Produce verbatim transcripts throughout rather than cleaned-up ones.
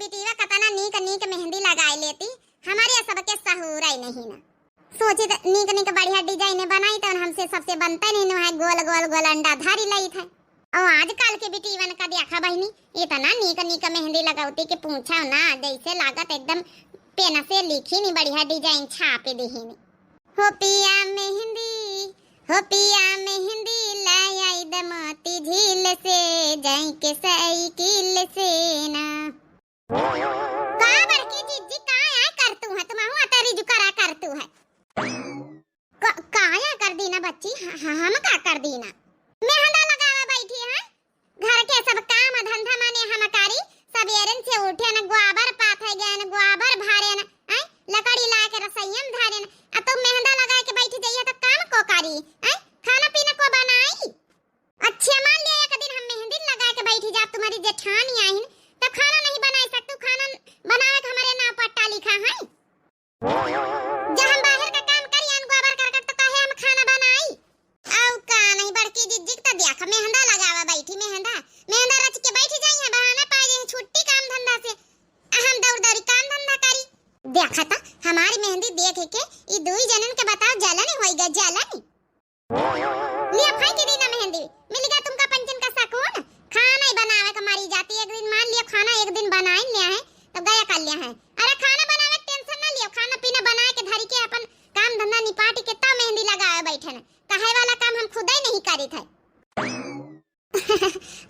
बिटिया कतना नीक नीक मेहंदी लगाए लेती, हमरे सबके सहूर ही नहीं ना। सोची त नीक नीक बढ़िया design बनाई, तवन हमसे सबसे बनते नहीं ना, वहाँ गोल गोल गोल अंडा धरी लई थे। और आजकल के बिटियन का देखा बहिनी, इतना नीक नीक मेहंदी लगौती कि पूछो ना, जैसे लागत एकदम पेन से लिखी नी, बढ़िया design छापे दिही नी। हो पिया मेहंदी, हो पिया मेहंदी, लै आई द मोती झील से, जाई के साइकिल से ना। का बड़की जिज्जी, का आय करतू है, तुमहू अतरी जुकरा करतू है। का, का आय कर दीना बच्ची, ह-, ह-, हम का कर दीना? मेहंदा लगावे बैठी है, घर के सब काम धंधा माने हम करी, सबेरन से उठे न, गोबर पाथे गए न, गोबर भारे न, हैं? लकड़ी ला के रसोईया में धरे न, आ तुम मेहंदा लगा के बैठी जाइए तो काम को करी, हैं? खाना पीना को बनाई? अच्छा मान लिया एक दिन हम मेहंदी लगा के बैठी जाब, तुम्हारी जेठानी आइन, तब खाना नहीं बनाए सकतू, खाना बनावे के हमारे नाव पट्टा लिखा है। जब हम बाहर का काम करी, अन गोबर करकट, तो काहे हम खाना बनाई? औ का नहीं बड़की जिज्जी, तो देख मेहंदा लगावा बैठी, मेहंदा, मेहंदा रच के बैठ जाई है, बहाना पा जाई छुट्टी काम धंधा से, आ हम दौड़ दौड़ी काम धंधा करी। देखा था हमारी मेहंदी देख के ई दुई जनन के बताओ जलन होई गए, जलन। लिया फेंक दीना मेहंदी, मिल गया तुमका पंचन का सकून। खाना ही बनावे का मरी जाती, एक दिन मान लिया खाना एक दिन बनाई लिया है तो गया कर लिया है। अरे खाना बनावे के tension ना लियो, खाना पीना बनाए के धरी के अपन काम धंधा निपाटी के तब मेहंदी लगावे बैठे न, कहे वाला काम हम खुद ही नहीं करी थे।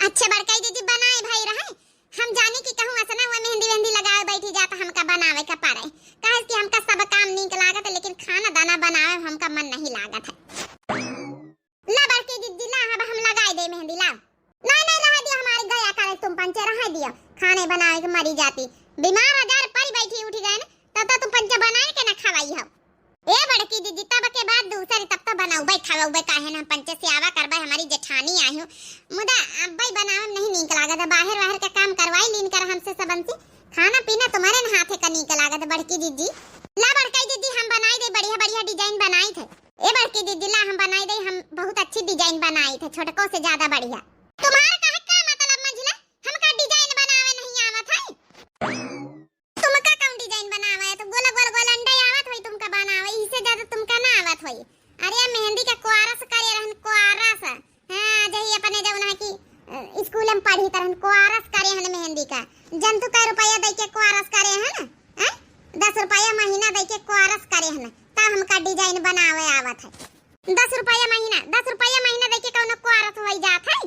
अच्छे बड़काई दीदी बनाए भाई रहे, हम जानी कि कहूँ असना हुआ मेहंदी वेहंदी लगावे बैठी जात हमका बनावे का पड़े, काहे कि हमका सब काम नीक लागत लेकिन खाना दाना बनावे हमका मन नहीं लागत है। ला बड़की दीदी ला, अब हम लगाए दे मेहंदी ला। नहीं नहीं रह दियो, हमारी गया करे तुम पंचे रह दियो, खाने बनावे के मरी जाती, बीमार आजार परी बैठी उठी गए न, तब तो तुम पंचे बनाए के ना खवाई हो। ए बड़की दीदी, तब के बाद दूसरी, तब तो बनाउबे खवाउबे, काहे ना हम पंचे से आवा करबे, हमारी जेठानी आई हो। मुदा अब्बे बनावे में नहीं नीक लागत है, बाहर बाहर के काम करवाई लीन कर हमसे सबन से, खाना पीना तुम्हारे न हाथे का नीक लागत है बड़की दीदी। ला बड़काई दीदी, हम बनाई दे बढ़िया बढ़िया design बनाई थे। ए बड़की दीदी ला हम बनाई दे, हम बहुत अच्छी design बनाई थे, छोटको से ज्यादा बढ़िया। तुम्हार कहे का मतलब मंझिला, हमका design बनावे नहीं आवत है? तुमका कौन design बनावे है? तो गोला गोल गोल अंडे आवत होई तुमका बनावे, इससे ज्यादा तुमका ना आवत होई। अरे मेहंदी के कोरस करे रहन, कोरस। हाँ, जही अपने जौन है कि, अ, स्कूल में पढ़ी तरहन कोरस करे हन मेहंदी का। जनतु कै रुपया दे के कोरस करे हन, हैं? दस रुपया महीना दे के कोरस करे हन, तब हमका design बनावे आवत है। दस रुपया महीना, दस रुपया महीना दे के कौनो कोरस होई जात है?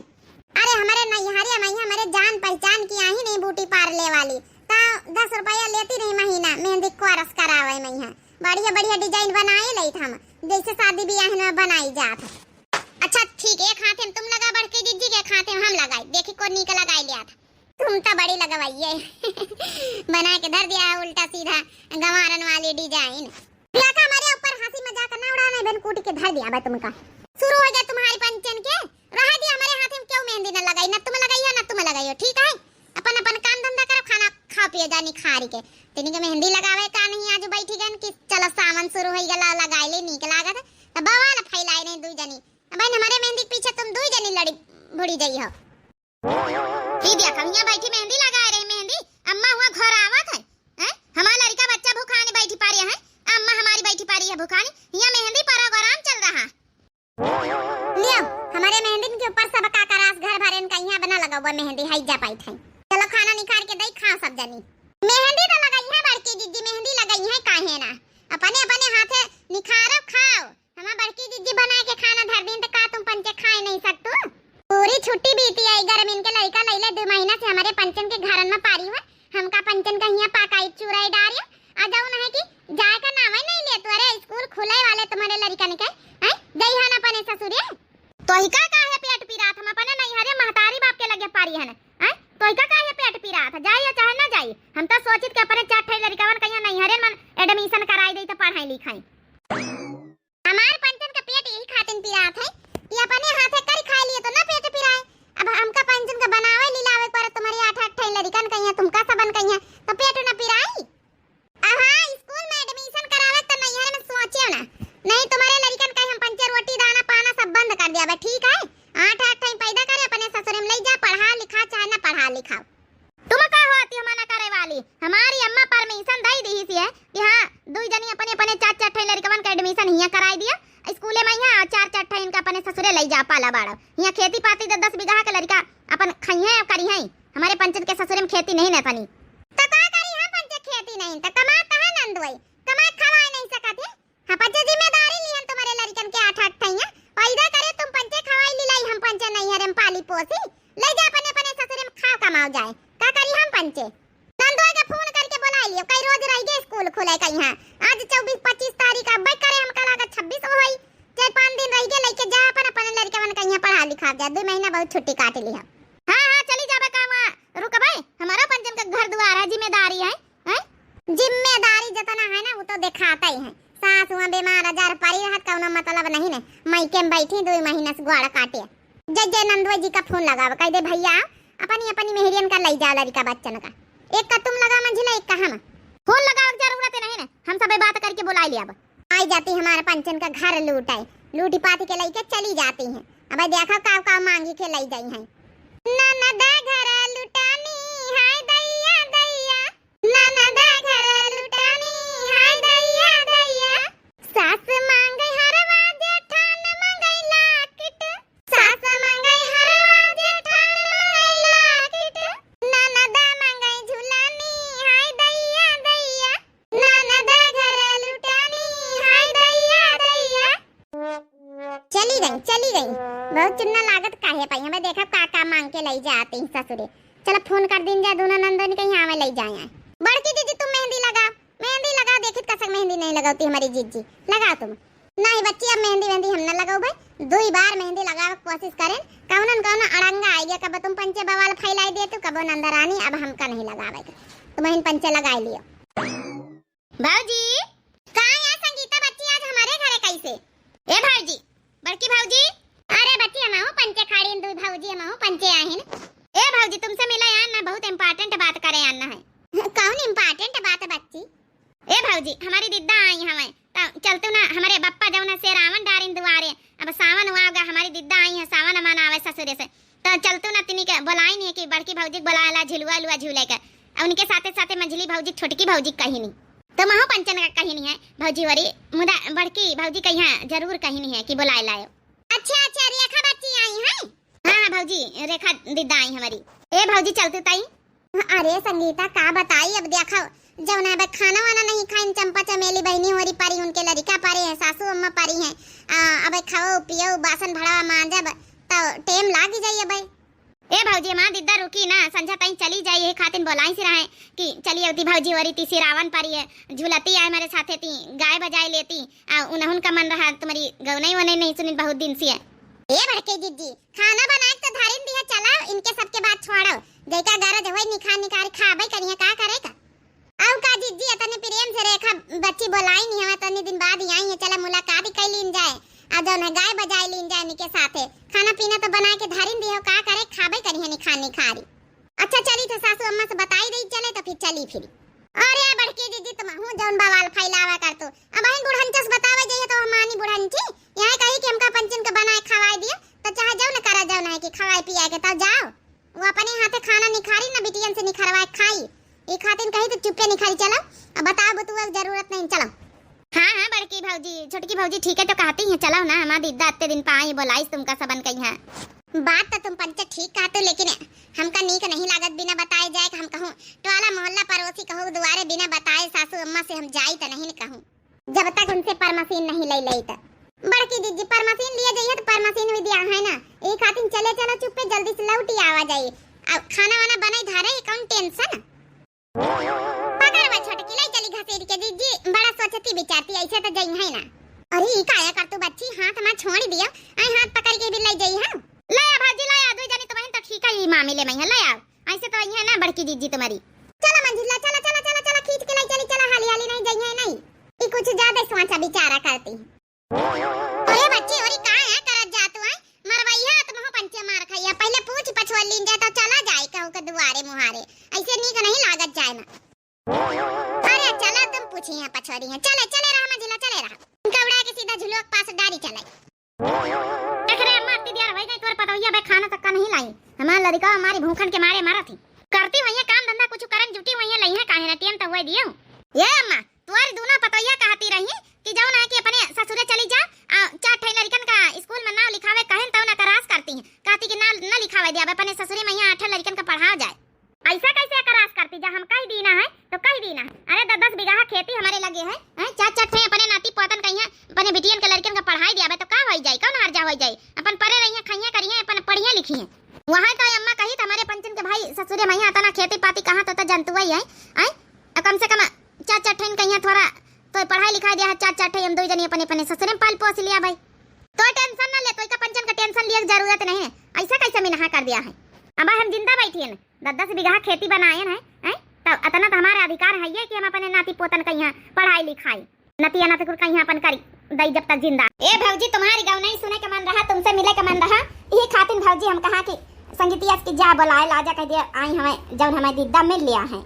अरे हमरे नैहरे में हमारे जान पहचान की आही नहीं beauty parlour वाली, तो दस रुपया लेती रही महीना मेहंदी कोरस करावे में यहाँ। बढ़िया बढ़िया design बनाए लेत हम, जैसे शादी ब्याह में बनाई जात है। अच्छा ठीक, एक हाथे में तुम लगा बड़की दीदी के, एक हाथे में हम लगाई, देखी को नीक लगाई लिया था। तुम तो बड़ी लगवाइए। बना के धर दिया है उल्टा सीधा गंवारन वाली design। देखा हमारे ऊपर हंसी मजाक ना उड़ाना, बहन कूट के धर दिया बा तुमका। शुरू हो गया तुम्हारी पंचन के, रह दिया हमारे हाथ में क्यों मेहंदी ना लगाई, ना तुम लगाई हो ना तुम लगाई हो, ठीक है? अपन अपन काम धंधा करो, खाना खाओ पियो जानी खारी के। तेनी के मेहंदी लगावे का नहीं, आज बैठी गन कि चलो सावन शुरू हो गला, लगाई ले नीक लागत, तो बवाल फैलाई नहीं दुई जनी। अब हमारे मेहंदी के पीछे तुम दुई जनी लड़ी भुड़ी जाई हो। ई देख, हियां बैठी मेहंदी लगाए रही, मेहंदी अम्मा हुआ घर आवत है, हैं? हमार लड़का बच्चा भुखाने बैठी पारे हैं, अम्मा हमारी बैठी पारी है भुखानी, हियां मेहंदी program चल रहा। लियो, हमारे मेहंदी के ऊपर सब का करास घर भरेन का यहाँ बना लगा हुआ मेहंदी है जा पाई थे। चलो खाना निकाल के दई, खाओ सब जनी। मेहंदी तो लगाई है बड़की दीदी, मेहंदी लगाई है काहे ना, अपने अपने हाथे निखारो खाओ। हमार बड़की दीदी बना के खाना धर दिन, तो का तुम पंचे खाए नहीं सकतू? पूरी छुट्टी बीती आई, गर्मीन के लड़का लैले दो महीना से हमारे पंचन के घरन में पारी हुआ। हमका पंचन का हियां पाकाई चूरा डारियो, आ जाऊ ना है कि जाए का नाम ही नहीं ले तू। अरे स्कूल खुले वाले तुम्हारे लड़कन के, हैं? जई हन अपने ससुरे। तोहिका काहे पेट पिरात, हम अपने नैहरे महतारी बाप के लगे पारी हन, हैं? तोहिका काहे पेट पिरात, जाई या चाहे ना जाई? हम तो सोचित के अपने चार ठे लड़कवन कहिया नैहरे मन admission कराई दे तो पढ़ाई लिखाई। हमार पंचन का पेट यही खातिन पिरात है कि अपने हाथे करी खाए लिए तो ना पेट पिराए। अब हमका पंचन का बनावे लिलावे पर तुम्हारी आठ आठ ठे लड़कन कहिया, तुमका सबन कहिया, तो पेट ना पिराई। अब हाँ, स्कूल में admission करावे तो नैहर में सोचे ना, नहीं तुम्हारे लड़कन का हम पंचे रोटी दाना पाना सब बंद कर दिया बा, ठीक है? आठ आठ ठे पैदा करे अपने ससुरे में ले जा, पढ़ा लिखा चाहे ना पढ़ा लिखाओ। तुम का होती हो मना करे वाली? हमारी अम्मा permission दई दिहिस है कि हाँ, दुई जनी अपने अपने चार चार ठे लड़कवन का admission हियाँ कराई दिया स्कूले में, हियाँ चार चार ठे इनका अपने ससुरे लई जा पाला बाड़ा। हियाँ खेती पाती दे दस बीघा के लड़का अपन खइहें करिहें। हमारे पंचन के ससुरे में खेती नहीं न तनी। तो का करी हम पंचे खेती नहीं, तो कमा कहाँ नंदोई, कमा खवाए नहीं सकत है। हाँ, पंचे जिम्मेदारी लिहन तुम्हारे लड़कन के आठ आठ ठइया। पैदा करे तुम पंचे, खवाई लिलाई हम पंचे, नैहरे में पाली पोसी। ले जा अपने अपने ससुरे में खाओ कमाओ जाए। का करी हम पंचे? नंदोई के फोन करके बोलाई लियो, कई रोज रह गए स्कूल खुले कहीं। आज चउबीस पच्चीस तारीख, अब करे हमका लागत छब्बीस होई। चार पाँच दिन रह गए, लेके जा अपन अपने लड़कवन कहीं पढ़ा लिखा जा, दो महीना बहुत छुट्टी काट लिहा। हाँ हाँ, चली जाबे का वहाँ रुकबे? हमारा पंचन का घर दुआर है, जिम्मेदारी है। हैं? जिम्मेदारी जतना है ना, वो तो दिखाता ही है। सास हुआ बीमार आजार पड़ी रहत, कौनो मतलब नहीं ने। मायके में बैठी दुई महीना से ग्वाड़ काटे। जय जय नंदुआ जी का फोन लगाव, कह दे, "भैया, अपनी अपनी मेहरियन का लई जाओ लड़का बच्चन का।" एक का तुम लगाओ मंझिला, एक का हम। फोन लगावे के जरूरत ही नहीं ने, हम सबे बात करके बुलाई लियाब। आई जाती हमारे पंचन का घर लूट आए, लूटी पाती के लइके चली जाती हैं। अब देखो काव काव मांगी के लई जाई हैं। ननद घर लुटानी, हाय दैया दैया, ननद घर लुटानी, हाय दैया दैया। सास मांगै हरवा, जेठान मांगै लाकिट। सास मांगै हरवा, जेठान मांगै लाकिट। ननद मांगै झुलानी, हाय दैया दैया। ननद घर लुटानी, हाय दैया दैया। चली गई, चली गई। बहुत चुन्ना लागत काहे पाई, हमें देखा का का मांग के लई जाती हैं ससुरे। चलो फोन कर दीन जा, दोनों नंदन कहीं आवे लई जाए। बड़की जीजी तुम मेहंदी लगाओ, मेहंदी लगाओ, देखित कसक मेहंदी नहीं लगावती हमारी जीजी, लगाओ तुम। नहीं बच्ची, अब मेहंदी वेहंदी हम न लगाओ भाई, दुई बार मेहंदी लगावे के कोशिश करें, कौनो न कौनो अड़ंगा आइगे, कब तुम पंचे बवाल फैलाई दे तू, कबो नंदरानी, अब हमका नहीं लगावे के, तुम हिन पंचे लगाई लियो। भौजी, का है संगीता बच्ची आज हमारे घरे कैसे? ए भौजी, बड़की भौजी। अरे बच्ची, हमहू पंचे खाड़ीन, दुई भौजी हमहू पंचे आहिन। ए भौजी, तुमसे मिले आन ना, बहुत important बात करे आन ना है। कौन important बात है बच्ची? ए भौजी, हमारी दिद्दा आई हमें, त चलतू ना, हमारे बप्पा जौन है से रावण डारिन दुआरे, अब सावन हुआ होगा, हमारी दिद्दा आई है, सावन मनावे ससुरे से, त चलतू ना तिनी के बोलाई नहीं है कि बड़की भौजी के बोलाए ला झुलुआ लुआ झूले के, और उनके साथे साथे मझली भौजी, छोटकी भौजी कही नहीं। तो महू पंचन का कही नहीं है भौजी वरी, मुदा बड़की भौजी कहिया जरूर कही नहीं है कि बुलाए लायो। अच्छा, अच्छा, रेखा बच्ची आई है? हाँ, हाँ, भौजी, रेखा दीदा आई हमारी। ए भौजी, चलते ताई। अरे संगीता, का बताई, अब देखो, जौन है, अब खाना वाना नहीं खाइन, चंपा चमेली बहिनी होरी परी, उनके लड़िका परे हैं, सासू अम्मा परी हैं, आ, अब खाओ पियो, बासन भड़वा मांजब, तो टेम लाग ही जाई अब। ए भौजी, हमार दिद्दा रुकी ना, संझा ताई चली जाई, यही खातिन बोलाई से रहे कि चली अवती भौजी वरी ती सिरावन परी है, झुलती आए हमारे साथे ती, गाय बजाए लेती, आ उनहुन का मन रहा तुम्हारी गौनई वनई नहीं सुनिन बहुत दिन से। ए बड़के जिज्जी, खाना बनाए के तो धारिन दिया, चलाओ, इनके सबके बात छोड़ो, जैका गरज होई निखार निखार खाबे करिए, का करे का? आऊ का जिज्जी, इतने प्रेम से रेखा बच्ची बोलाई नहीं हमें, इतने दिन बाद ही आई है, चला मुलाकात ही कर लीन जाए, आ जौन है गाय बजाए लीन जाए इनके साथे। खाना पीना तो बना के धारिन दियो, का करे, खाबे करिए निखार निखारी। अच्छा चली तो सासू अम्मा से बताई दई चले तो फिर चली फिर। अरे बड़की जिज्जी, तुम हूँ जौन बवाल फैलावा कर तू, अब बहन बुढ़ंचस बतावे जाइए तो हम मानी बुढ़ंची, यहाँ कही कि हमका पंचन के बनाए खवाए दिए, तो चाहे जौन करा जौन है कि खवाए पियाए के तब जाओ। वो अपने हाथे खाना निखारी ना, बिटियन से निखरवाए खाई। ई खातिन कही तो चुप्पे निखारी, चलो। अब बताओ बतुआ जरूरत नहीं, चलो। हाँ, हाँ, बड़की भौजी, छोटकी भौजी ठीक है तो कहती हैं, चलो ना, हमार दिद्दा अत्ते दिन पाई बोलाइस तुमका सबन कही हैं। बात तो तुम पंचे ठीक कहते, लेकिन हमका नीक नहीं लागत बिना बताए जाए कि हम कहूँ टोला मोहल्ला पड़ोसी कहूँ दुआरे बिना बताए सासू अम्मा से हम जाई तो नहीं कहूँ। जब तक उनसे परमसीन नहीं ले लेई त। बड़की जिज्जी, परमसीन लिए जइहे त परमसीन भी दिया है ना, यही खातिर चले चलो चुप्पे, जल्दी से लौटी आवा जाई। अब खाना वाना बनाई धारे ही, कौन tension? पकड़ बा छोटकी, ले चली घसीट के जिज्जी, बड़ा सोचती विचारती, ऐसे तो जई है ना। अरे ई काया कर तू बच्ची, हाथ मा छोड़ दियो, आई हाथ पकड़ के भी ले जाई है। ले आ भौजी, ले आ, दुई जनी तो बहन तो ठीक है ई मामले में है, ले आ। ऐसे तो आई है ना बड़की जिज्जी तुम्हारी। चलो मंझिला, चलो, चलो, चलो, चलो, खींच के ले चली, चलो, हाली, हाली नहीं जइहे नहीं। ई कुछ ज्यादा सोचा विचारा करती। अरे बच्ची, ओरी का है करत जात हुआ? मरवैया तुम हो पंचे मार खाइया। पहले पूछ पछोर लीन जाए तो चला जाए कहू के दुआरे मुहारे। ऐसे नीक नहीं लागत जाए ना। अरे चला तुम पूछी है पछोरी है। चले, चले रहा मंझिला, चले रहा। इनका उड़ा के सीधा झुलुआ के पास डारी चले। देख रे अम्मा, अत्ती दिया रह गई तोर पतोहिया बे खाना तक का नहीं लाई। हमार लड़का हमारी भूखन के मारे मारा थी। करती हुई है काम धंधा, कुछ करन जुटी हुई है, लई है का? जा हम कहि दीना है, तो कहि दीना है। अरे, दस दस बीघा खेती हमरे लगे है, हैं? चार चार ठे अपने नाती पोतन कहिया, अपने बिटियन के लड़कियन का पढ़ाई दियाबे, तो का होई जाई, कौन हर्जा होई जाई? अपन परे रहिया, खइया करिया, अपन पढ़िया लिखिया। वहाँ तो अम्मा कही तो हमरे पंचन के भाई ससुरे मइहाँ अतना खेती पाती कहाँ तो, तो जनतुआ ही है, हैं? आ कम से कम चार चार ठे कहिया थोड़ा तो पढ़ाई लिखाई दिया है, चार चार ठे हम दो जनी अपने अपने ससुरे में पाल पोस लिया भाई। तो tension ना ले, तो इका पंचन का tension लिया के जरूरत नहीं है। ऐसा कैसे मिनहा कर दिया है? अब हम जिंदा बैठी है ना, दस दस बीघा खेती बनायन है, हैं? तब अतना तो हमारे अधिकार है ये कि हम अपने नाती पोतन कहिया पढ़ाई लिखाई, नतिया नाती कुल कहिया अपन करी दई जब तक जिंदा। ए भौजी, तुम्हारी गवनई सुने के मन रहा, तुमसे मिले के मन रहा, यही खातिर भौजी हम कहा कि संगीतिया की जा बोलाए, लाजा कह दिया, आई हमें जौन हमें दीदा मिल लिया है।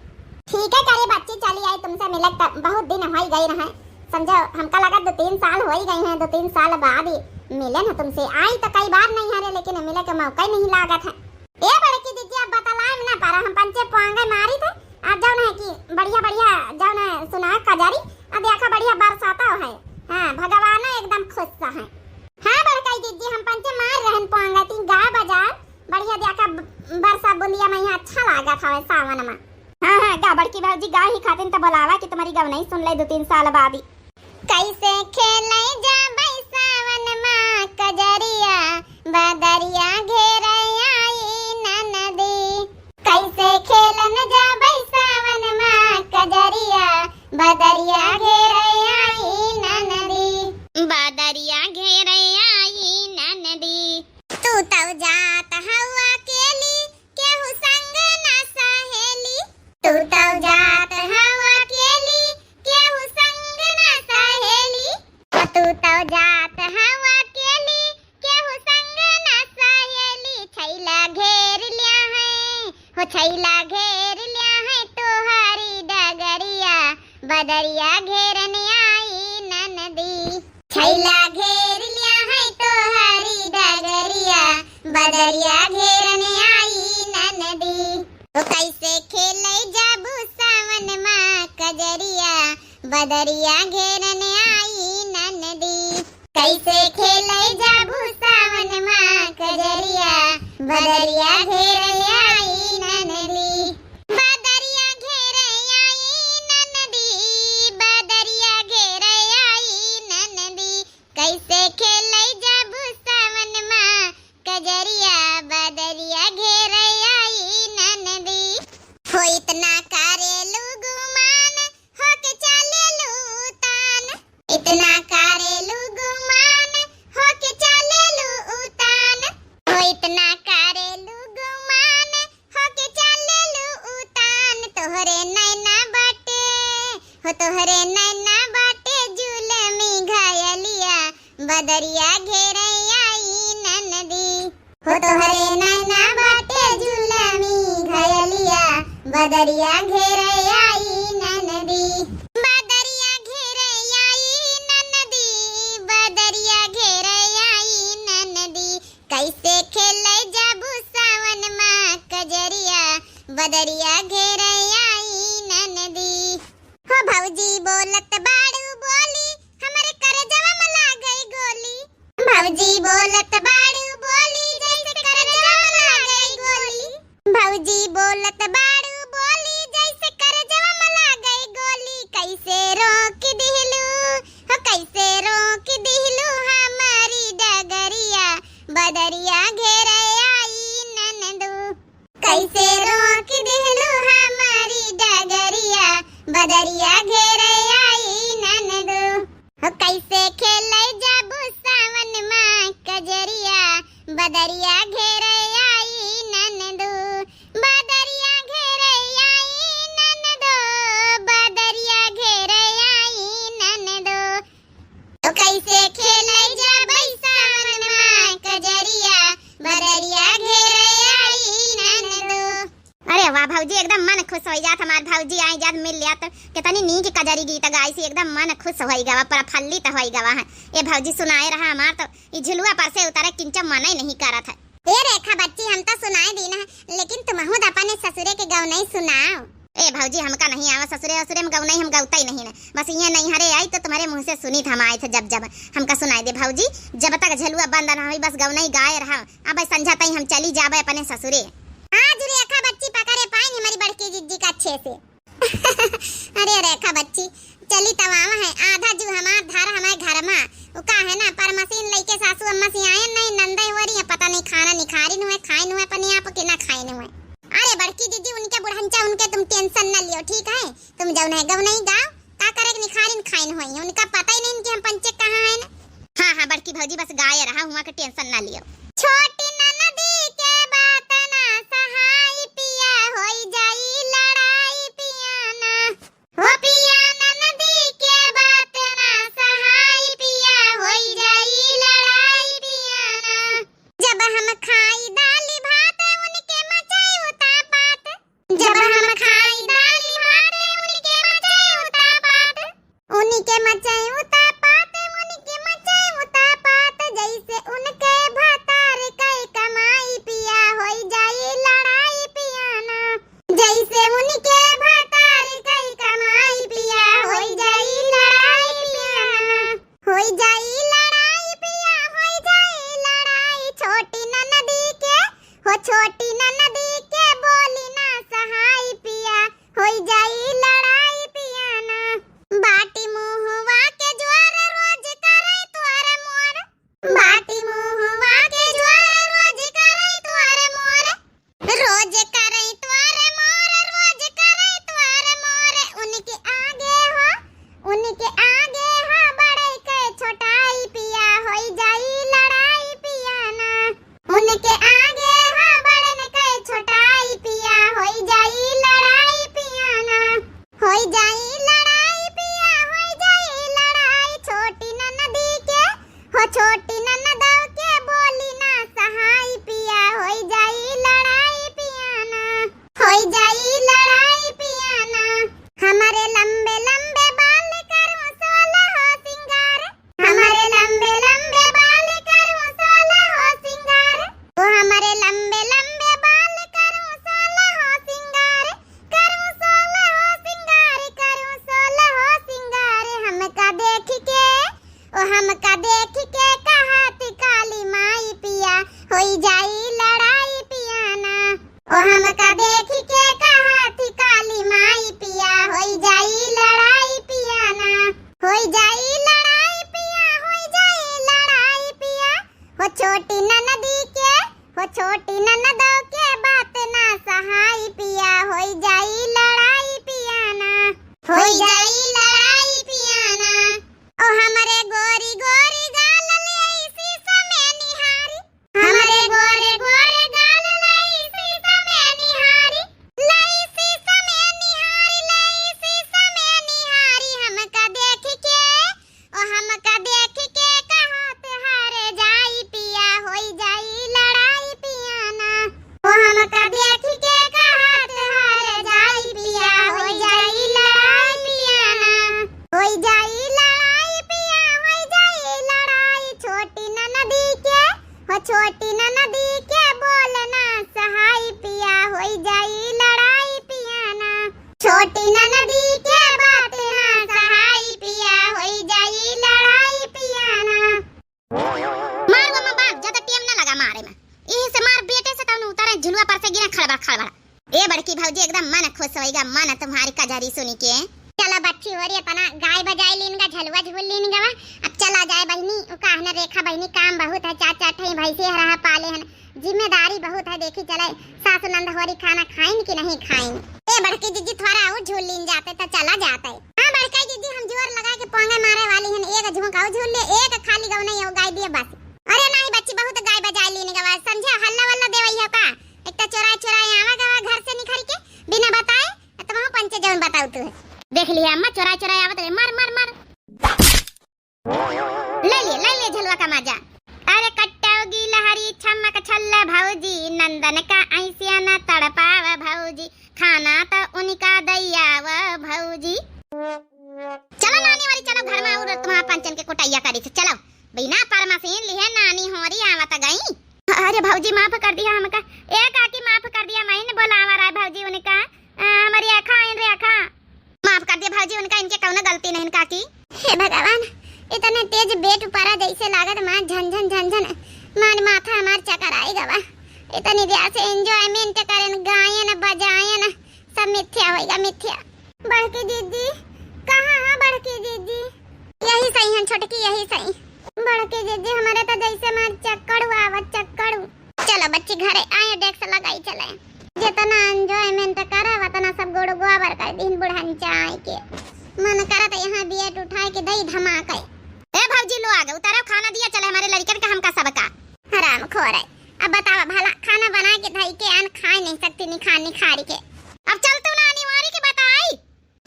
ठीक है करे बच्ची, चली आई तुमसे मिले, तब बहुत दिन होई गई रहे, समझो हमका लगा दो तीन साल होई गई हैं, दो तीन साल बाद ही मिले न तुमसे। आई तो कई बार नहीं हरे, लेकिन मिले के मौका ही नहीं लागत है। ए बड़की दीदी, अब बतलाए में ना पारा, हम पंचे पोंगे मारी थे, आ जौन है कि बढ़िया बढ़िया जौन है सुना कजरी, आ देखा बढ़िया बरसाता है। हाँ, भगवान एकदम खुश है। हाँ बड़काई दीदी, हम पंचे मार रहन पोंगे, तीन गा बजा, बढ़िया देखा ब-, बरसा बुंदिया में यहाँ अच्छा लागत हवे सावन में। हाँ, हाँ, गा बड़की भौजी, गा ही खातिन त बोलावा कि तुम्हारी गवनई सुन ले दो तीन साल बाद ही। कैसे खेलै जाबै सावन मा कजरिया, बदरिया घेरै आई ननदी। कैसे खेलन जाबै सावन मा कजरिया, बदरिया घेरै आई ननदी। बदरिया घेरै आई ननदी। तू तौ जात हौ अकेली, केहू संग ना सहेली। तू तौ जात हौ अकेली, केहू संग ना सहेली। तू तौ जात हौ अकेली, केहू संग ना सहेली। छैला घेर ल्या है, हो छैला घेर ल्या है तोहरी डगरिया, बदरिया घेरन आई ननदी। छैला घेर ल्या है तोहरी डगरिया, बदरिया घेरन आई ननदी। ओ कैसे खेलै जाबू सावन मा कजरिया, बदरिया घेरन आई ननदी। कैसे खेलै जाबू सावन मा कजरिया, बदरिया घेरन आई ननदी। बदरिया घेरै आई ननदी, बदरिया घेरै आई ननदी। कैसे खेलै जाबू सावन मा कजरिया, बदरिया घेरै आई ननदी। हो इतना करेलू गुमान, होके चलेलू तान। इतना करेलू गुमान, होके चलेलू उतान। हो इतना करेलू गुमान, होके चलेलू उतान। तोहरे नैना बाटे, हो तोहरे नैना बाटे जुलमी घायलिया, बदरिया घेरै आई ननदी। हो तोहरे नैना बाटे जुलमी घायलिया, बदरिया घेरै आई ननदी। बदरिया घेरै आई ननदी, बदरिया घेरै आई ननदी। कैसे खेलै जाबू सावन मा कजरिया, बदरिया घेरै आई ननदी। हो भौजी बोलत बाड़ू बोली, हमरे करजवा मा लागै गोली। भौजी बोलत बाड़ू बोली, जैसे करजवा मा लागै गोली। भौजी बोलत बाड़ू बोली, जैसे करजवा मा लागै गोली। कैसे रोक दिहलू, हो कैसे रोक दिहलू हमारी डगरिया, बदरिया घेरै आई ननदू। कैसे रोक दिहलू हमारी डगरिया, बदरिया घेरै आई ननदू। हो कैसे खेलै जाबू सावन मा कजरिया, बदरिया घेरै आई ननदू। बदरिया घेरै आई ननदो, बदरिया घेरै आई ननदो। तो कैसे खेलै जाबै सावन मा कजरिया, बदरिया घेरै आई ननदो। अरे वाह भौजी, एकदम मन खुश होइ जात, हमार भौजी आई जात, मिल लिया तो कितनी नीक कजरी गीत गाइसी, एकदम मन खुश होइ गवा, प्रफुल्लित होइ गवा है। ए भौजी सुनाए रहा हमार तो ई झुलुआ पर से उतरे किंचा मन ही नहीं करत है। ए रेखा बच्ची, हम तो सुनाए दीना है, लेकिन तुमहू तो अपने ससुरे के गवनई सुनाओ। ए भौजी, हमका नहीं आवा ससुरे, ससुरे में गवनई हम गवतै नहीं ना, बस ये नैहरे आई तो तुम्हारे मुँह से सुनी था हम आए थे जब जब। हमका सुनाए दे भौजी, जब तक झलुआ बंद ना होई बस गवनई गाए रहा। अब संझा तई हम चली जाबे अपने ससुरे। आज रेखा बच्ची पकड़े पाइन हमारी बड़की जिज्जी का अच्छे से। अरे रेखा बच्ची, चली तब आवा है, आधा जू हमार धार हमारे घर मा। वो का है ना, परमसीन लइके सासू अम्मा से आयन नहीं, नंदई हो रही है, पता नहीं खाना निखारिन हुए, खाइन हुए अपने आप के ना खाइन हुए। अरे बड़की दीदी, उनके बुढ़ंचा, उनके तुम tension ना लियो, ठीक है? तुम जौन है गौ नहीं गाओ, का करे के निखारिन खाइन होई, उनका पता ही नहीं कि हम पंचे कहाँ हैं। हाँ, हाँ, बड़की भौजी बस गाए रहा, हुआ के tension ना लियो। छोटी ननदी के बात ना सहाई पिया, होई जाई लड़ाई पिया ना। हो पिया ननदी के बात ना सहाई पिया, होई जाई लड़ाई पिया ना। जब हम खाई दाली भात, उनके मचाई उतापात। जब हम खाई दाली भात, उनके मचाई उतापात। उनके मचाई उतापात, उनके मचाई उतापात। जैसे उनके भतार के कमाई पिया, होई जाई लड़ाई पिया ना। जैसे उनके भतार के कमाई पिया, होई जाई लड़ाई पिया ना। होई जाई लड़ाई पिया, होई जाई लड़ाई, छोटी ननदी के, हो छोटी ननदी के बोली ना सहाई पिया, होई जाई लड़ाई पिया ना। बाटी मुहवा के ज्वर रोज करे तोर मोर, बाटी मुहवा के ज्वर रोज करे तोर मोर, रोज करई तोर मोर, रोज करई तोर मोर। उनके आगे हो, उनके आगे हो, बड़ई के छोटाई पिया, होई जाई लड़ाई पिया ना। उनके आगे हो, बड़न के छोटाई पिया, होई जाई लड़ाई पिया ना। होई जाई लड़ाई पिया, होई जाई लड़ाई, छोटी ननदी के, हो छोटी ननदौ के बोली ना सहाई पिया, होई जाई लड़ाई पिया ना, होई जाई लड़ाई पिया ना। हमरे लंबे लंबे बाल करूं सोलह हो सिंगार, हमरे लंबे लंबे बाल करूं सोलह हो सिंगार, ओ हमरे लंबे लंबे बाल करूं सोलह हो सिंगार, करूं सोलह हो सिंगार, करूं सोलह हो सिंगार। हमका देख के, ओ हमका देख के कहत काली माई पिया, होई जाई लड़ाई पिया ना। ओ हमका देख के कहत काली माई पिया, होई जाई लड़ाई पिया ना। होई जाई लड़ाई पिया, होई जाई लड़ाई पिया। हो छोटी ननदी के, हो छोटी ननदौ के बात ना सहाई पिया, होई जाई लड़ाई पिया ना, होई जाई लड़ाई पिया ना। ओ हमरे गोरी गोरी गाल लेई शीशा में निहारी, हमरे गोरे गोरे गाल लेई शीशा में निहारी, लेई शीशा में निहारी, लेई शीशा में निहारी। हमका देख के, ओ हमका देख के कहत हार जाई पिया, होई जाई लड़ाई पिया ना। ओ हमका देख के कहत हार जाई पिया, होई जाई लड़ाई पिया ना। होई जाई लड़ाई पिया, होई जाई लड़ाई, छोटी ननदी के, हो छोटी ननदी के बोल ना सहाई पिया, होई जाई लड़ाई पिया ना। छोटी ननदी के बात ना सहाई पिया, होई जाई लड़ाई पिया ना। मार वो माँ बाप, ज्यादा टेम ना लगा मारे में। यही से मार बेटे से कौन उतारे झुलुआ पर से गिरा खड़बड़ खड़बड़। ए बड़की भौजी, एकदम मन खुश होइगा, मन तुम्हारी कजरी सुनी के। चला बच्ची हो रही, अपना गाय बजाई लीन गा, झलुआ झूल लीन गा। अब चला जाए बहिनी, उ का है ना रेखा बहिनी, काम बहुत है, चार चार ठई भैंसे हरहा पाले हन, जिम्मेदारी बहुत है, देखी चले सासु नंद होरी खाना खाइन कि नहीं खाइन। ए बड़की जीजी, थोड़ा और झूल लीन जाते तो चला जाते। हाँ बड़का जीजी, हम जोर लगा के पोंगे मारे वाली हन, एक झुमक और झूल ले, एक खाली गौना यो गाय दिए बस। अरे नहीं बच्ची, बहुत गाय बजाई लीन गवा, समझे हल्ला वल्ला देवई हो का? एक तो चोराए चोराए आवा गवा घर से निखर के बिना बताए, तुम पंचे जौन बताऊ तू है। देख लिया अम्मा, चोराए चोराए आवत रहे, मार मार मार। ले लिए, ले लिए झलुआ का मजा। अरे कट्टो गिलहरी छमक छल्ला भौजी, नंदन का ऐसिया न तड़पाव भौजी, खाना तो उनका दैयाव भौजी। चलो नानी वाली, चलो घर में और तुम्हारा पंचन के कुटैया करी से, चलो। बिना परमसीन लिहे नानी होरी आवत गई। अरे भौजी माफ कर दिया हमका, ए काकी माफ कर दिया, मैं न बोलावा रहा भौजी उनका, अ, हमारी रेखा आइन रेखा। माफ कर दिया भौजी उनका, इनके कौनो गलती नहीं काकी। हे भगवान, इतने तेज बेट उपरा जैसे लागत माँ झन झन झन झन, मार माथा हमार चक्कर आई गवा। इतनी देर से enjoyment करेन, गायन बजायन, सब मिथ्या होइगा, मिथ्या। बड़की जीजी, कहाँ है बड़की जीजी? यही सही है छोटकी, यही सही। बड़की जीजी, हमरे तो जैसे मार चक्कर हुआ, आवत चक्कर। चलो बच्ची, घरे आए, डेस्क लगाई चले। जितना enjoyment करे, उतना सब गोड़ गोबर कर दीन बुढ़न चाय के। मन करत यहाँ बेट उठाए के दई धमाके। ए भौजी, लो आगे, उतारो खाना दिया चले हमारे लड़कन का, हमका सबका। हराम खोर है। अब बतावा भला, खाना बना के धई के अन खाए नहीं सकती निखार निखार के। अब चल तू ना अनिवार्य के बताई।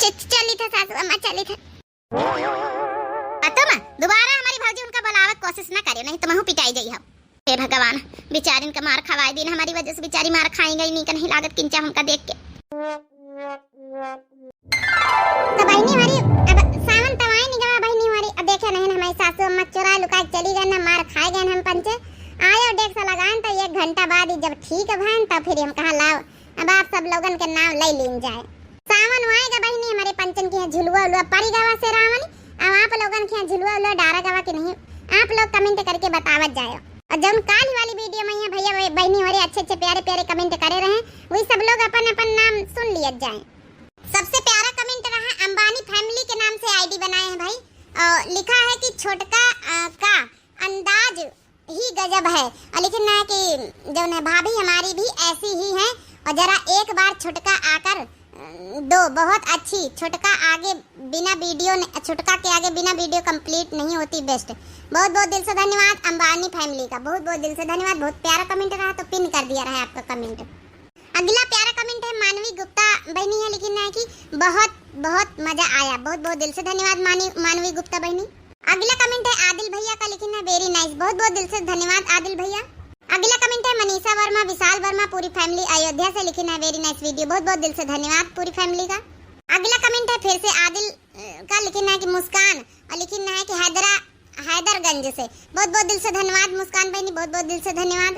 च-, च-, चली था सासू अम्मा, चली था। आ तुम दोबारा हमारी भौजी उनका बुलावे के कोशिश ना करियो, नहीं तो महू पिटाई जाई हम। हे भगवान, बेचारिन का मार खवाए दिन, हमारी वजह से बेचारी मार खाई गई, नीक नहीं लागत किंचा हमका देख के। तो बहिनी हमारी, अब सावन तवाई नहीं गवा बहिनी हमारी, अब देखे नहीं हमारी सासू अम्मा चोरा लुका के चली गए ना, मार खाए गए हम पंचे। आयो डेस्क लगान तो एक घंटा बाद ही जब ठीक भैन तब फिर हम कहा लाओ अब आप सब लोगन के नाम ले लीन जाए। सावन आएगा बहिनी, हमारे पंचन के यहाँ झुलुआ उलुआ पड़ी गवा से रावण। अब आप लोगन के यहाँ झुलुआ उलुआ डारा गवा कि नहीं, आप लोग comment करके बतावत जायो। और जौन काल वाली video में यहाँ भैया वे-, बहिनी हमारे अच्छे अच्छे प्यारे प्यारे comment करे रहे, वही सब लोग अपन अपन नाम सुन लियत जाए। सबसे प्यारा comment रहा अंबानी family के नाम से ID बनाए हैं भाई, और लिखा है कि छोटका, अ, का अंदाज ही गजब है। और लेकिन ना कि जौन है भाभी हमारी भी ऐसी ही हैं, और जरा एक बार छोटका आकर, अ, दो, बहुत अच्छी। छोटका आगे बिना video न-, छोटका के आगे बिना video complete नहीं होती, best। बहुत बहुत दिल से धन्यवाद अंबानी family का, बहुत बहुत दिल से धन्यवाद। बहुत प्यारा comment रहा, तो pin कर दिया रहा है आपका comment। अगला प्यारा comment है मानवी गुप्ता बहिनी है, लिखिन है कि बहुत बहुत मजा आया। बहुत बहुत दिल से धन्यवाद मानी-, मानवी गुप्ता बहिनी। अगला comment है आदिल भैया का, लिखिन है very nice। बहुत बहुत दिल से धन्यवाद आदिल भैया। अगला comment है मनीषा वर्मा, विशाल वर्मा, पूरी family अयोध्या से, लिखिन है very nice video। बहुत बहुत दिल से धन्यवाद पूरी family का। अगला comment है फिर से आदिल, अ, का, लिखिन है कि मुस्कान, और लिखिन है कि हैदरा हैदरगंज से। बहुत बहुत दिल से धन्यवाद मुस्कान बहिनी, बहुत बहुत दिल से धन्यवाद।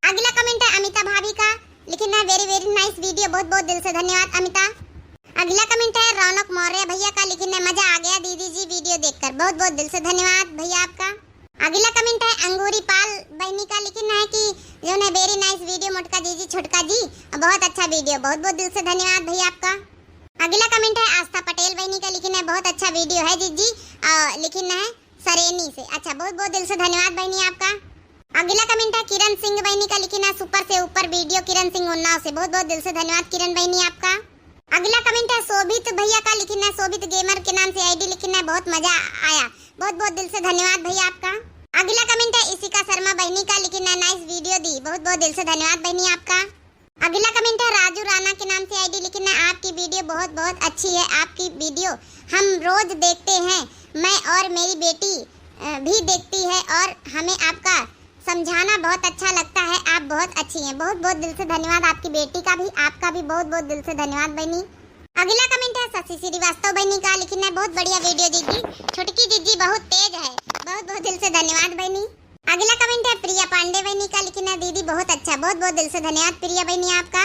अगला comment है अमिता भाभी का, लिखिन है very very nice video। बहुत बहुत दिल से धन्यवाद अमिता। अगला comment है रौनक मौर्य भैया का, लिखिन है मजा आ गया दीदी जी video देखकर। बहुत बहुत दिल से धन्यवाद भैया आपका। अगला comment है अंगूरी पाल बहिनी का, लिखिन है कि जौन है very nice video मोटका जीजी छोटका जी, बहुत अच्छा video। बहुत बहुत दिल से धन्यवाद भैया आपका। अगला comment है आस्था पटेल बहिनी का, लिखिन है बहुत अच्छा video है जीजी, अ, लिखिन है सरेनी से। अच्छा, बहुत बहुत दिल से धन्यवाद बहिनी आपका। अगला comment है किरण सिंह बहिनी का, लिखिन है super से ऊपर video किरण सिंह उन्नाव से। बहुत बहुत दिल से धन्यवाद किरण बहिनी आपका। अगला comment है शोभित भैया का, लिखिन है शोभित gamer के नाम से ID, लिखिन है बहुत मजा आया। बहुत बहुत दिल से धन्यवाद भैया आपका। अगला comment है इशिका शर्मा बहिनी का, लिखिन है nice video दी। बहुत बहुत दिल से धन्यवाद बहिनी आपका। अगला comment है राजू राणा के नाम से ID, लिखिन है आपकी video बहुत बहुत अच्छी है। आपकी video हम रोज देखते हैं, मैं और मेरी बेटी, अ, भी देखती है और हमें आपका समझाना बहुत अच्छा लगता है। आप बहुत अच्छी हैं। बहुत बहुत दिल से धन्यवाद आपकी बेटी का भी, आपका भी बहुत बहुत दिल से धन्यवाद बहिनी। अगला comment है शशि श्रीवास्तव बहिनी का, लिखिन है बहुत बढ़िया video जीजी, छोटकी जीजी बहुत तेज है। बहुत बहुत दिल से धन्यवाद बहिनी। अगला comment है प्रिया पांडे बहिनी का, लिखिन है दीदी बहुत अच्छा। बहुत बहुत दिल से धन्यवाद प्रिया बहिनी आपका।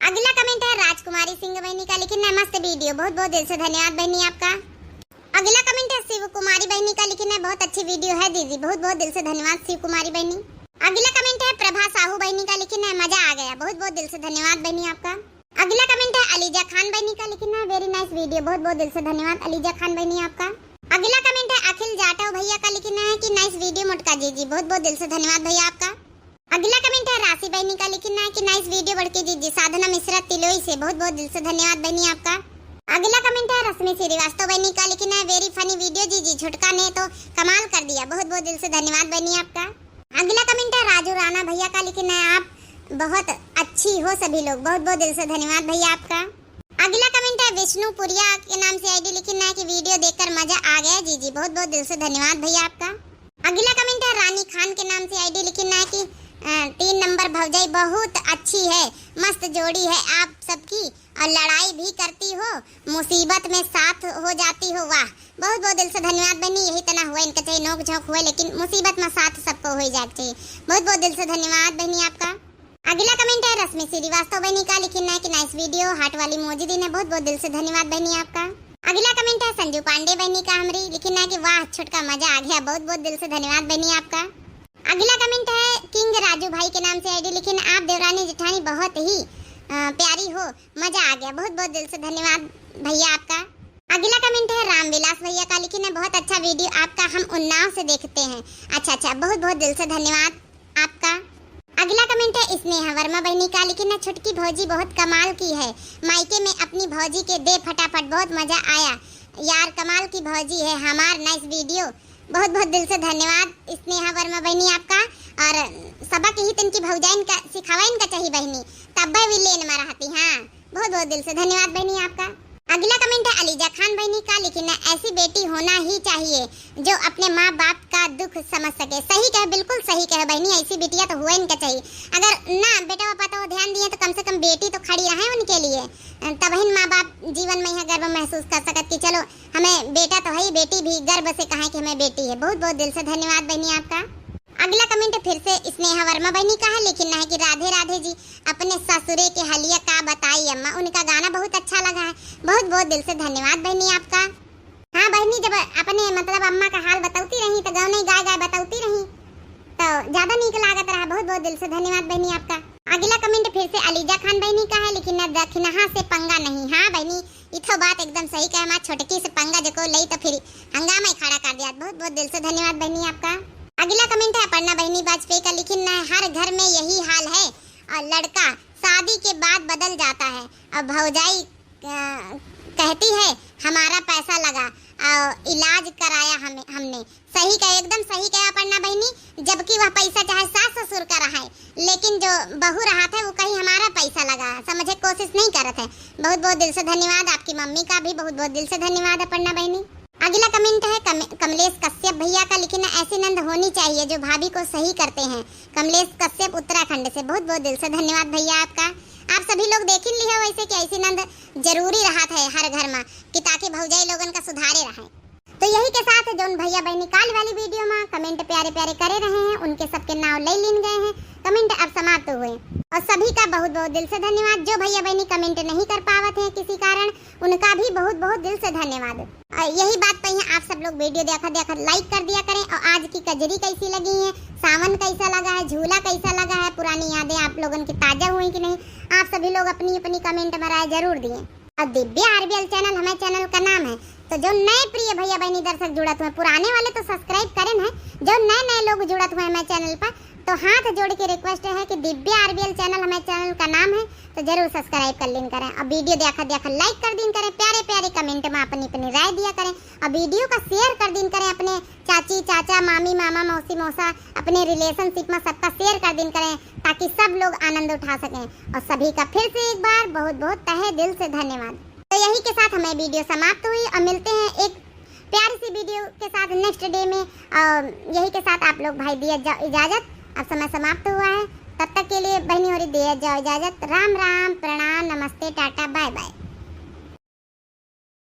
अगला comment है राजकुमारी सिंह बहिनी का, लिखिन है मस्त video। बहुत बहुत दिल से धन्यवाद बहिनी आपका। अगला comment है शिव कुमारी बहिनी का, लिखिन है बहुत अच्छी video है दीदी। बहुत बहुत दिल से धन्यवाद शिव कुमारी बहिनी। अगला comment है प्रभा साहू बहिनी का, लिखिन है मजा आ गया। बहुत बहुत दिल से धन्यवाद बहिनी आपका। अगला comment है अलीजा खान बहिनी का, लिखिन है very nice video। बहुत बहुत दिल से धन्यवाद अलीजा खान बहिनी आपका। अगला comment है अखिल जाटव भैया का, लिखिन है कि nice video मोटका जीजी। बहुत बहुत दिल से धन्यवाद भैया आपका। अगला comment है राशि बहिनी का, लिखिन है कि nice video बड़की जीजी, साधना मिश्रा तिलोई से। बहुत बहुत दिल से धन्यवाद बहिनी आपका। अगला comment है रश्मि श्रीवास्तव बहिनी का, लिखिन है very funny video जीजी, छोटका ने तो कमाल कर दिया। बहुत बहुत दिल से धन्यवाद बहिनी आपका। अगला comment है राजू राणा भैया का, लिखिन है आप बहुत अच्छी हो सभी लोग। बहुत बहुत दिल से धन्यवाद भैया आपका। अगला comment है विष्णु पुरिया के नाम से ID, लिखिन है कि video देखकर मजा आ गया जीजी। बहुत बहुत दिल से धन्यवाद भैया आपका। अगला comment है रानी खान के नाम से ID, लिखिन है कि, अ, तीन नंबर भौजाई बहुत अच्छी है, मस्त जोड़ी है आप सबकी। और लड़ाई भी करती हो, मुसीबत में साथ हो जाती हो। वाह, बहुत बहुत दिल से धन्यवाद बहिनी। यही तना हुआ, इनका चाहे नोक झोंक हुआ, लेकिन मुसीबत में साथ सबको हो जाना चाहिए। बहुत बहुत दिल से धन्यवाद बहिनी आपका। अगला comment है रश्मि श्रीवास्तव बहिनी का, लिखिन है कि nice video, heart वाली emoji दीन है। बहुत बहुत दिल से धन्यवाद बहिनी आपका। अगला comment है संजू पांडे बहिनी का हमरी, लिखिन है कि वाह छोटका मजा आ गया। बहुत बहुत दिल से धन्यवाद बहिनी आपका। अगला comment है किंग राजू भाई के नाम से ID, लिखिन आप देवरानी जेठानी बहुत ही अ, प्यारी हो, मजा आ गया। बहुत बहुत दिल से धन्यवाद भैया आपका। अगला comment है रामविलास भैया का, लिखिन है, "बहुत अच्छा video आपका, हम उन्नाव से देखते हैं।" अच्छा, अच्छा, बहुत बहुत दिल से धन्यवाद आपका। अगला comment है स्नेहा वर्मा बहिनी का, लिखिन है, "छोटकी भौजी बहुत कमाल की है, मायके में अपनी भौजी के दे फटाफट, बहुत मजा आया यार, कमाल की भौजी है हमार, nice video।" बहुत बहुत दिल से धन्यवाद स्नेहा वर्मा बहिनी आपका। और सबक यही तन की भौजाइन का सिखावा इनका चाहिए बहिनी, तब भी लेन में रहती। हाँ, बहुत बहुत दिल से धन्यवाद बहिनी आपका। अगला comment है अलीजा खान बहिनी का, लिखिन है, "ऐसी बेटी होना ही चाहिए जो अपने माँ बाप का दुख समझ सके।" सही कहे, बिल्कुल सही कहे बहिनी, ऐसी बिटिया तो हुए इनका चाहिए। अगर ना बेटा पापा तो ध्यान दिए तो कम से कम बेटी तो खड़ी रहे उनके लिए, तबहिन माँ बाप जीवन में यह गर्व महसूस कर सकत कि चलो हमें बेटा तो है ही, बेटी भी गर्व से कहे कि हमें बेटी है। बहुत बहुत दिल से धन्यवाद बहिनी आपका। अगला comment फिर से स्नेहा वर्मा बहिनी का है, लिखिन है कि राधे राधे जी, अपने ससुरे के हलिया का बताई अम्मा, उनका गाना बहुत अच्छा लगा है। बहुत बहुत दिल से धन्यवाद बहिनी आपका। हाँ बहिनी, जब अपने मतलब अम्मा का हाल बतौती रही तो गौनई गाय गाय बतौती रही, तो ज्यादा नीक लागत रहा। बहुत बहुत दिल से धन्यवाद बहिनी आपका। अगला comment फिर से अलीजा खान बहिनी का है, लिखिन है, "दखिनहा से पंगा नहीं।" हाँ बहिनी, ई तो बात एकदम सही कहे, हमार छोटकी से पंगा जको लई तो फिर हंगामा ही खड़ा कर दिया। बहुत बहुत दिल से धन्यवाद बहिनी आपका। अगला comment है अपर्णा बहिनी वाजपेयी का, लिखिन है, "हर घर में यही हाल है और लड़का शादी के बाद बदल जाता है और भौजाई, अ, कहती है हमारा पैसा लगा और इलाज कराया हमें, हमने।" सही कहे, एकदम सही कहे अपर्णा बहिनी, जबकि वह पैसा चाहे सास ससुर का रहा है, लेकिन जो बहू रहा था वो कहीं हमारा पैसा लगा, समझे कोशिश नहीं करत है। बहुत बहुत दिल से धन्यवाद, आपकी मम्मी का भी बहुत बहुत दिल से धन्यवाद अपर्णा बहिनी। अगला comment है कम-, कमलेश कश्यप भैया का, लिखिन है, "ऐसी नंद होनी चाहिए जो भाभी को सही करते हैं।" कमलेश कश्यप उत्तराखंड से, बहुत बहुत दिल से धन्यवाद भैया आपका। आप सभी लोग देखिन लिहो वैसे कि ऐसी नंद जरूरी रहत है हर घर में, कि ताकि भौजाई लोगन का सुधारे रहे। तो यही के साथ जौन भैया बहिनी काल वाली video में comment प्यारे प्यारे करे रहे हैं, उनके सबके नाव ले लीन गए हैं। Comment अब समाप्त हुए और सभी का बहुत बहुत दिल से धन्यवाद। जो भैया बहिनी comment नहीं कर पावत हैं किसी कारण, उनका भी बहुत बहुत दिल से धन्यवाद। और यही बात पे यहाँ आप सब लोग video देखत देखत like कर दिया करें। और आज की कजरी कैसी लगी है, सावन कैसा लगा है, झूला कैसा लगा है, पुरानी यादें आप लोगन की ताजा हुई कि नहीं, आप सभी लोग अपनी अपनी comment में राय जरूर दिए। और दिव्या आरबीएल channel हमारे channel का नाम है, तो जो नए प्रिय भैया बहिनी दर्शक जुड़त हुए, पुराने वाले तो subscribe करेन है, जो नए नए लोग जुड़त हुए हमारे channel पर, तो हाथ जोड़ के request है कि दिव्या आरबीएल channel हमारे channel का नाम है, तो जरूर subscribe कर लीन करें। और video देखा देखा like कर दीन करें, प्यारे प्यारे comment में अपनी अपनी राय दिया करें, और video का share कर दीन करें अपने चाची, चाचा, मामी, मामा, मौसी, मौसा, अपने relationship में सबका share कर दीन करें, ताकि सब लोग आनंद उठा सकें। और सभी का फिर से एक बार बहुत बहुत तहे दिल से धन्यवाद। तो यही के साथ हमारी video समाप्त हुई और मिलते हैं एक प्यारी सी video के साथ next day में। और यही के साथ आप लोग भाई दिया जाओ इजाज़त, अब समय समाप्त हुआ है। तब तक के लिए बहनी होरी दिया जाओ इजाज़त। राम राम, प्रणाम, नमस्ते, टाटा, bye bye।